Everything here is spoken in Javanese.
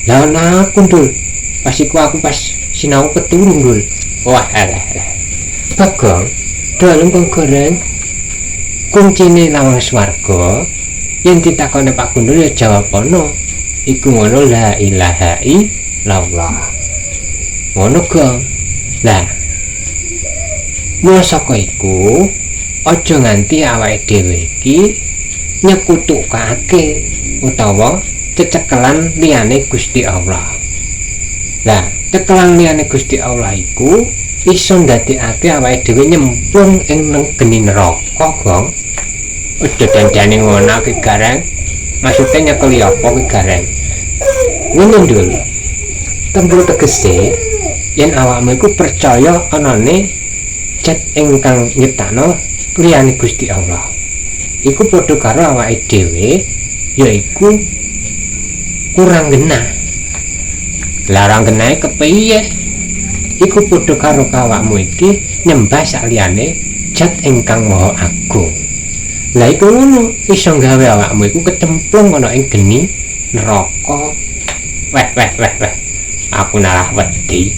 Lah ana aku, Ndul. Pas iku aku pas sinau keturu, Ndul. Wah, alah alah. Bagong, dalem kang goreng kuncine lawang swarga yen ditakoni Pak Gundul ya jawabono iku ngono, la ilaha illallah. Ngono, Gong. Lah, mula saka iku aja nganti awake dhewe iki nyekutukake utawa cecekelan liyane Gusti Allah. Lah, cekelan liyane Gusti Allah iku iso ndadekake awake dhewe nyemplung ing nang geni neraka, Gong. Aja dandane ngono ki, Gareng. Maksude nyekeli apa ki, Gareng? Ngene, Ndul. Tembung tegese yen awakmu iku percaya anane zat ingkang nyiptakno liyane Gusti Allah. Iku padha karo awake dhewe yaiku kurang genah. Lah, ora genahe kepiye? Iku padha karo awakmu iki nyembah sakliyane zat ingkang maha agung. Lah, iku ngono iso gawe awakmu iku kecemplung ana ing geni neraka. Weh weh weh weh. Aku malah wedi.